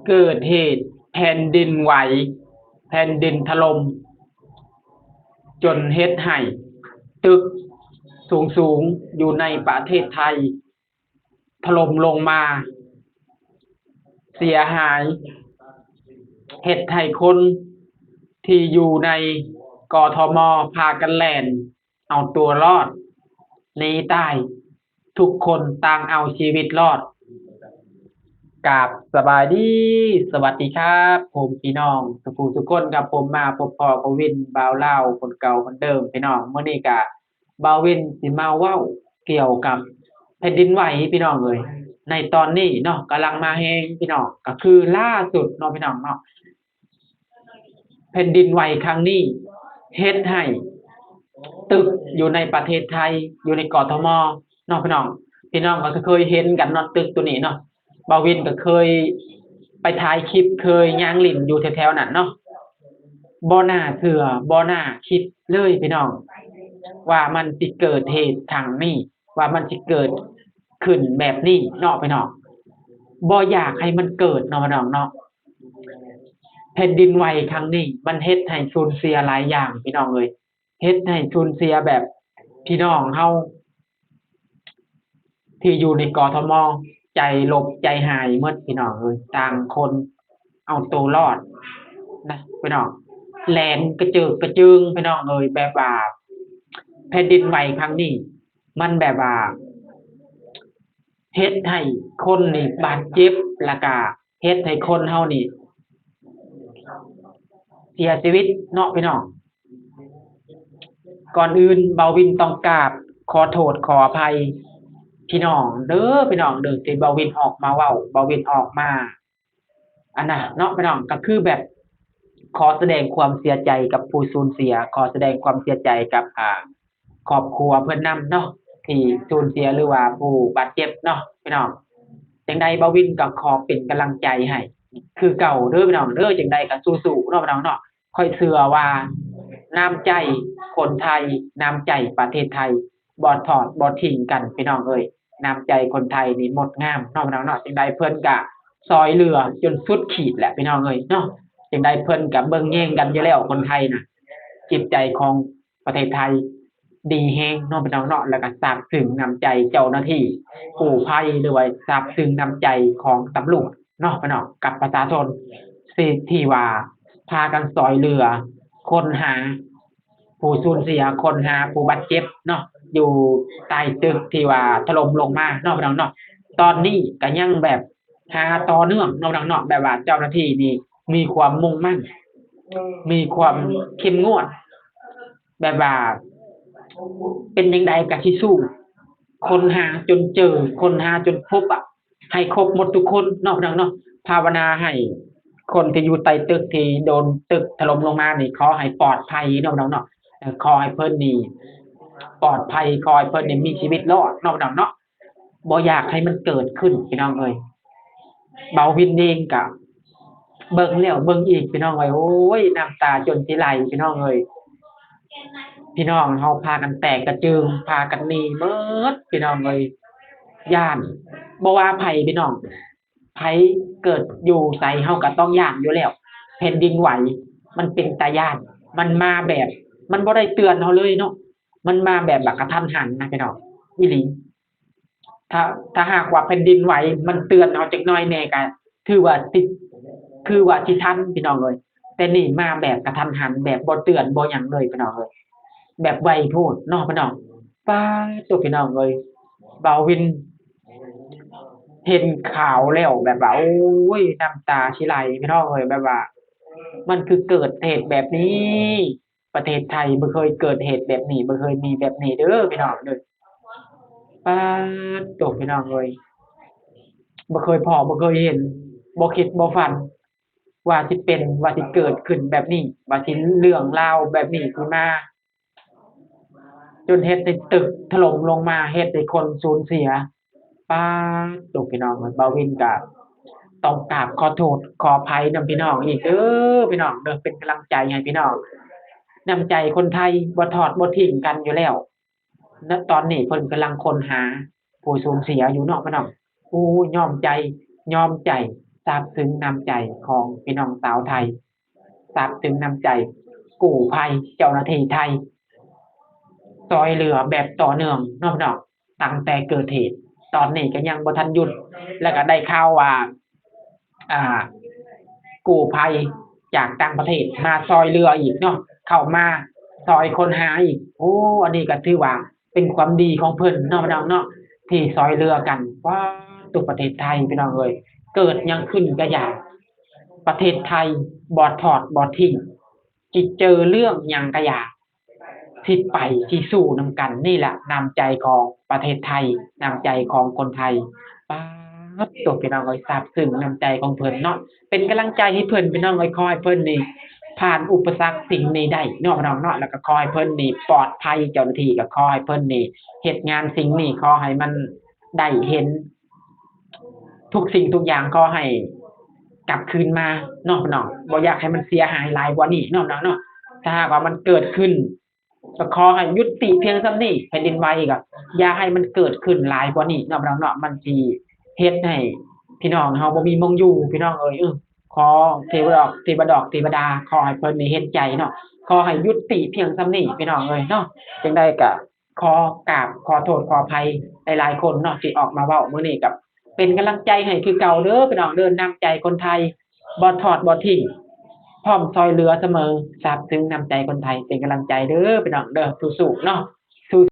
ເກີດເຫດແຜ່ນດິນໄຫວ, ແຜ່ນດິນຖະຫຼົ່ມ ຈົນເຮັດໃຫ້ຕຶກສູງໆຢູ່ໃນປະເທດໄທຖະຫຼົ່ມລົງມາເສຍຫາຍ, ເຮັດໃຫ້ຄົນທີ່ຢູ່ໃນກທມພາກັນແລ່ນເອົາຕົວລອດໜີຕາຍ, ທຸກຄົນຕ່າງເອົາຊີວິດລອດ. ກາບສະບາຍດີ, ສະຫວັດດີຄັບ ຜົມພີ່ນ້ອງສຸຂູສຸຄົນ ກັບຜົມມາພົບພໍ້ກັບວິນ ບ່າວລາວຄົນເກົ່າຄົນເດີມ ພີ່ນ້ອງ. ມື້ນີ້ກະບ່າວວິນຊິມາເວົ້າກ່ຽວກັບແຜ່ນດິນໄຫວ ພີ່ນ້ອງເອີຍ, ໃນຕອນນີ້ເນາະ ກຳລັງມາແຮງ ພີ່ນ້ອງ, ກະຄືລ່າສຸດເນາະ ພີ່ນ້ອງເນາະ ແຜ່ນດິນໄຫວຄັ້ງນີ້ເຮັດໃຫ້ຕຶກຢູ່ໃນປະເທດໄທ ຢູ່ໃນກທມເນາະ ພີ່ນ້ອງ. ພີ່ນ້ອງກໍເຄີຍເຫັນກັນເນາະ ຕຶກໂຕນີ້ເນາະ, ບ່າວວິນກໍເຄີຍໄປຖ່າຍຄລິບ ເຄີຍຍ່າງຫຼິ້ນຢູ່ແຖວໆນັ້ນເນາະ. ບໍ່ໜ້າເຊື່ອ ບໍ່ໜ້າຄິດເລີຍ ພີ່ນ້ອງ, ວ່າມັນຊິເກີດເຫດຄັ້ງນີ້ ວ່າມັນຊິເກີດຂຶ້ນແບບນີ້ເນາະ ພີ່ນ້ອງ. ບໍ່ຢາກໃຫ້ມັນເກີດເນາະ ພີ່ນ້ອງເນາະ. ແຜ່ນດິນໄຫວຄັ້ງນີ້ ມັນເຮັດໃຫ້ສູນເສຍຫຼາຍຢ່າງ ພີ່ນ້ອງເອີຍ, ເຮັດໃຫ້ສູນເສຍແບບພີ່ນ້ອງເຮົາທີ່ຢູ່ໃນກທມ ໃຈລົບໃຈຫາຍໝົດ ພີ່ນ້ອງເອີຍ, ຕ່າງຄົນເອົາໂຕລອດນະ ພີ່ນ້ອງ, ແລ່ນກະເຈິກກະເຈິງ ພີ່ນ້ອງເອີຍ. ແບບວ່າແຜ່ນດິນໄຫວຄັ້ງນີ້ ມັນແບບວ່າເຮັດໃຫ້ຄົນນີ້ບາດເຈັບ ແລ້ວກະເຮັດໃຫ້ຄົນເຮົານີ້ເສຍຊີວິດເນາະ ພີ່ນ້ອງ. ກ່ອນອື່ນ ບ່າວວິນຕ້ອງກາບຂໍໂທດຂໍອະໄພພີ່ນ້ອງເດີ ພີ່ນ້ອງເດີ ທີ່ບ່າວວິນອອກມາເວົ້າ ບ່າວວິນອອກມາ ອັນນະເນາະ ພີ່ນ້ອງ, ກໍຄືແບບຂໍສະແດງຄວາມເສຍໃຈກັບຜູ້ສູນເສຍ, ຂໍສະແດງຄວາມເສຍໃຈກັບ ອ່າ ຄອບຄົວເພິ່ນນຳເນາະ ທີ່ສູນເສຍ ຫຼືວ່າຜູ້ບາດເຈັບເນາະ ພີ່ນ້ອງ. ຈັ່ງໃດບ່າວວິນກໍຂໍເປັນກຳລັງໃຈໃຫ້ຄືເກົ່າເດີ ພີ່ນ້ອງເດີ, ຈັ່ງໃດກໍສູ້ໆເນາະ ພີ່ນ້ອງເນາະ. ຂ້ອຍເຊື່ອວ່ານ້ຳໃຈຄົນໄທ ນ້ຳໃຈປະເທດໄທ ບໍ່ທອດບໍ່ຖິ້ມກັນ ພີ່ນ້ອງເອີຍ. ນ້ຳໃຈຄົນໄທນີ້ງົດງາມເນາະ ພີ່ນ້ອງເນາະ. ຈັ່ງໃດເພິ່ນກະຊ່ອຍເຫຼືອຈົນສຸດຂີດແຫຼະ ພີ່ນ້ອງເອີຍເນາະ. ຈັ່ງໃດເພິ່ນກະເບິ່ງແຍງກັນຢູ່ແລ້ວ ຄົນໄທນະ. ຈິດໃຈຂອງປະເທດໄທດີແຮງເນາະ ພີ່ນ້ອງເນາະ. ແລ້ວກະຊາບຊຶ້ງນ້ຳໃຈເຈົ້າໜ້າທີ່ກູ້ໄພ ຫຼືວ່າຊາບຊຶ້ງນ້ຳໃຈຂອງຕຳຫຼວດເນາະ ພີ່ນ້ອງ, ກັບປະຊາຊົນ ທີ່ ທີ່ວ່າພາກັນຊ່ອຍເຫຼືອຄົ້ນຫາ ຜູ້ສູນເສຍ ຄົ້ນຫາຜູ້ບາດເຈັບເນາະ ຢູ່ໃຕ້ຕຶກທີ່ວ່າຖະຫຼົ່ມລົງມາເນາະ ພີ່ນ້ອງເນາະ. ຕອນນີ້ກໍຍັງແບບຫາຕໍ່ເນື່ອງເນາະ ພີ່ນ້ອງເນາະ, ແບບວ່າເຈົ້າໜ້າທີ່ນີ້ມີຄວາມມຸ່ງໝັ້ນ ມີຄວາມເຂັ້ມງວດ ແບບວ່າເປັນຈັ່ງໃດກໍຊິສູ້ຄົ້ນຫາຈົນເຈີ ຄົ້ນຫາຈົນພົບອະ ໃຫ້ຄົບໝົດທຸກຄົນເນາະ ພີ່ນ້ອງເນາະ. ພາວະນາໃຫ້ຄົນທີ່ຢູ່ໃຕ້ຕຶກທີ່ໂດນຕຶກຖະຫຼົ່ມລົງມານີ້ ຂໍໃຫ້ປອດໄພເນາະ ພີ່ນ້ອງເນາະ, ຂໍໃຫ້ເພິ່ນນີ້ປອດໄພ ຂໍໃຫ້ເພິ່ນນີ້ມີຊີວິດລອດເນາະ ພີ່ນ້ອງເນາະ. ບໍ່ຢາກໃຫ້ມັນເກີດຂຶ້ນ ພີ່ນ້ອງເອີຍ. ບ່າວວິນເອງກະເບິ່ງແລ້ວເບິ່ງອີກ ພີ່ນ້ອງເອີຍ, ໂອ້ຍ ນ້ຳຕາຈົນຊິໄຫຼ ພີ່ນ້ອງເອີຍ. ພີ່ນ້ອງເຮົາພາກັນແຕກກະເຈິງ ພາກັນໜີໝົດ ພີ່ນ້ອງເອີຍ, ຢ້ານ. ບໍ່ວ່າໃຜ ພີ່ນ້ອງ ໃຜເກີດຢູ່ໃສເຮົາກໍຕ້ອງຢ້ານຢູ່ແລ້ວ. ແຜ່ນດິນໄຫວ ມັນເປັນຕາຢ້ານ, ມັນມາແບບ ມັນບໍ່ໄດ້ເຕືອນເຮົາເລີຍເນາະ, ມັນມາແບບ ແບບກະທັນຫັນນະ ພີ່ນ້ອງ, ອີ່ຫຼີ. ຖ້າ ຖ້າຫາກວ່າແຜ່ນດິນໄຫວມັນເຕືອນເຮົາຈັກໜ້ອຍແດ່ ກໍຖືວ່າຊິ ຄືວ່າຊິທັນ ພີ່ນ້ອງເອີຍ. ແຕ່ນີ້ມາແບບກະທັນຫັນ ແບບບໍ່ເຕືອນບໍ່ຫຍັງເລີຍ ພີ່ນ້ອງເອີຍ, ແບບໄວໂພດເນາະ ພີ່ນ້ອງ. ປາດໂທ້ ພີ່ນ້ອງເອີຍ, ບ່າວວິນເຫັນຂ່າວແລ້ວແບບວ່າ ໂອ້ຍ ນ້ຳຕາຊິໄຫຼ ພີ່ນ້ອງເອີຍ. ແບບວ່າມັນຄືເກີດເຫດແບບນີ້ ປະເທດໄທບໍ່ເຄີຍເກີດເຫດແບບນີ້ ບໍ່ເຄີຍມີແບບນີ້ເດີ ພີ່ນ້ອງເດີ. ປາດໂທ້ ພີ່ນ້ອງເອີຍ, ບໍ່ເຄີຍພໍ້ ບໍ່ເຄີຍເຫັນ ບໍ່ຄິດບໍ່ຝັນວ່າຊິເປັນ ວ່າຊິເກີດຂຶ້ນແບບນີ້ ວ່າຊິເລື່ອງລາວແບບນີ້ຊິມາ ຈົນເຮັດໃຫ້ຕຶກຖະຫຼົ່ມລົງມາ ເຮັດໃຫ້ຄົນສູນເສຍ. ປາດໂທ້ ພີ່ນ້ອງເອີຍ, ບ່າວວິນກະຕ້ອງກາບຂໍໂທດຂໍອະໄພນຳພີ່ນ້ອງອີກເດີ ພີ່ນ້ອງເດີ, ເປັນກຳລັງໃຈໃຫ້ພີ່ນ້ອງ. ນ້ຳໃຈຄົນໄທບໍ່ທອດບໍ່ຖິ້ມກັນຢູ່ແລ້ວ. ນະ ຕອນນີ້ເພິ່ນກຳລັງຄົ້ນຫາຜູ້ສູນເສຍຢູ່ເນາະ ພີ່ນ້ອງ. ໂອ້ຍ ຍອມໃຈ ຍອມໃຈ ຊາບຊຶ້ງນ້ຳໃຈຂອງພີ່ນ້ອງຊາວໄທ, ຊາບຊຶ້ງນ້ຳໃຈກູ້ໄພ, ເຈົ້າໜ້າທີ່ໄທ ຊ່ອຍເຫຼືອແບບຕໍ່ເນື່ອງເນາະພີ່ນ້ອງ, ຕັ້ງແຕ່ເກີດເຫດ ຕອນນີ້ກໍຍັງບໍ່ທັນຢຸດ. ແລ້ວກໍໄດ້ຂ່າວວ່າ ອ່າ ກູ້ໄພຈາກຕ່າງປະເທດມາຊ່ອຍເຫຼືອອີກເນາະ, ເຂົ້າມາຊ່ອຍຄົ້ນຫາອີກ. ໂອ້ ອັນນີ້ກໍຖືວ່າເປັນຄວາມດີຂອງເພິ່ນເນາະພີ່ນ້ອງເນາະ, ທີ່ຊ່ອຍເຫຼືອກັນ. ວ້າ ໂຕ ປະເທດໄທພີ່ນ້ອງເອີຍ, ເກີດຫຍັງຂຶ້ນກໍຢ່າ, ປະເທດໄທບໍ່ທອດບໍ່ຖິ້ມ, ຊິເຈີເລື່ອງຫຍັງກໍຢ່າ, ຊິໄປຊິສູ້ນຳກັນ. ນີ້ແຫຼະນ້ຳໃຈຂອງປະເທດໄທ, ນ້ຳໃຈຂອງຄົນໄທ. ປາດໂຕ ພີ່ນ້ອງເອີຍ, ຊາບຊຶ້ງນ້ຳໃຈຂອງເພິ່ນເນາະ, ເປັນກຳລັງໃຈໃຫ້ເພິ່ນພີ່ນ້ອງເອີຍ. ຂໍໃຫ້ເພິ່ນນີ້ຜ່ານອຸປະສັກສິ່ງນີ້ໄດ້ເນາະພີ່ນ້ອງເນາະ, ແລ້ວກໍຂໍໃຫ້ເພິ່ນນີ້ປອດໄພ, ເຈົ້າໜ້າທີ່ກໍຂໍໃຫ້ເພິ່ນນີ້ເຮັດງານສິ່ງນີ້ ຂໍໃຫ້ມັນໄດ້ເຫັນ ທຸກສິ່ງທຸກຢ່າງຂໍໃຫ້ກັບຄືນມາເນາະພີ່ນ້ອງ, ບໍ່ຢາກໃຫ້ມັນເສຍຫາຍຫຼາຍກວ່ານີ້ເນາະພີ່ນ້ອງເນາະ. ຖ້າຫາກວ່າມັນເກີດຂຶ້ນ ກໍຂໍໃຫ້ຍຸຕິພຽງສ່ຳນີ້, ແຜ່ນດິນໄຫວກໍຢ່າໃຫ້ມັນເກີດຂຶ້ນຫຼາຍກວ່ານີ້ເນາະພີ່ນ້ອງເນາະ, ມັນຊິເຮັດໃຫ້ພີ່ນ້ອງເຮົາບໍ່ມີໝ່ອງຢູ່ພີ່ນ້ອງເອີຍ. ເອີ ຂໍເທວະດອກ ເທວະດອກ ເທວະດາ ຂໍໃຫ້ເພິ່ນນີ້ເຫັນໃຈເນາະ, ຂໍໃຫ້ຍຸຕິພຽງສ່ຳນີ້ພີ່ນ້ອງເອີຍເນາະ. ຈັ່ງໃດກໍ ຂໍກາບຂໍໂທດຂໍອະໄພຫຼາຍໆຄົນເນາະ ທີ່ອອກມາເວົ້າມື້ນີ້, ກໍເປັນກຳລັງໃຈໃຫ້ຄືເກົ່າເດີພີ່ນ້ອງເດີ. ນ້ຳໃຈຄົນໄທບໍ່ທອດບໍ່ຖິ້ມ, ພ້ອມຊ່ອຍເຫຼືອສະເໝີ. ຊາບຊຶ້ງນ້ຳໃຈຄົນໄທ, ເປັນກຳລັງໃຈເດີພີ່ນ້ອງເດີ, ສູ້ໆເນາະ.